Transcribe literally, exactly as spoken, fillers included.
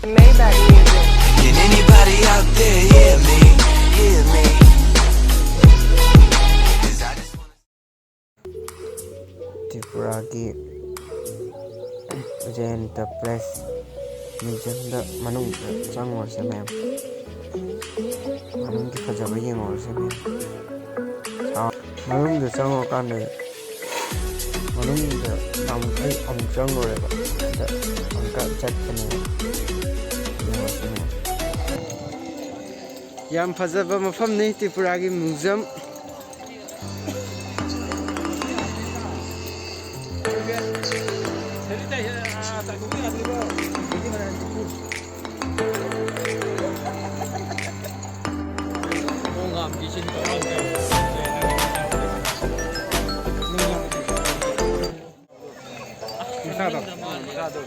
Maybach music. Can anybody out there hear me? Hear me? 'Cause I just wanna ꯇ꯭ꯔꯤꯄꯨꯔꯥꯒꯤ Ujjayanta palace ꯃ꯭ꯌꯨꯖꯤꯌꯝꯗ ꯃꯅꯨꯡꯗ ꯆꯪꯉꯨꯔꯁꯦ ꯃꯌꯥꯝ꯫ ꯃꯅꯨꯡꯒꯤ ꯐꯖꯕ ꯌꯦꯡꯉꯨꯔꯁꯦ ꯃꯌꯥꯝ꯫ ꯁꯥ-, ꯃꯅꯨꯡꯗ ꯆꯪꯉꯨꯔꯀꯥꯟꯗ, ꯃꯅꯨꯡꯗ ꯅꯍꯥꯟꯃꯨꯛ ꯑꯩ ꯑꯃꯨꯛ ꯆꯪꯉꯨꯔꯦꯕ, ꯑꯗ ꯑꯃꯨꯛꯀ ꯆꯠꯄꯅꯦꯕ꯫ ꯌꯦꯡꯉꯨꯔꯁꯦ ꯃꯌꯥꯝ꯫ ꯌꯥꯝ ꯐꯖꯕ ꯃꯐꯝꯅꯤ ꯇ꯭ꯔꯤꯄꯨꯔꯥꯒꯤ ꯃ꯭ꯌꯨꯖꯤꯌꯝ꯫ ꯃꯁꯥꯗꯣ꯫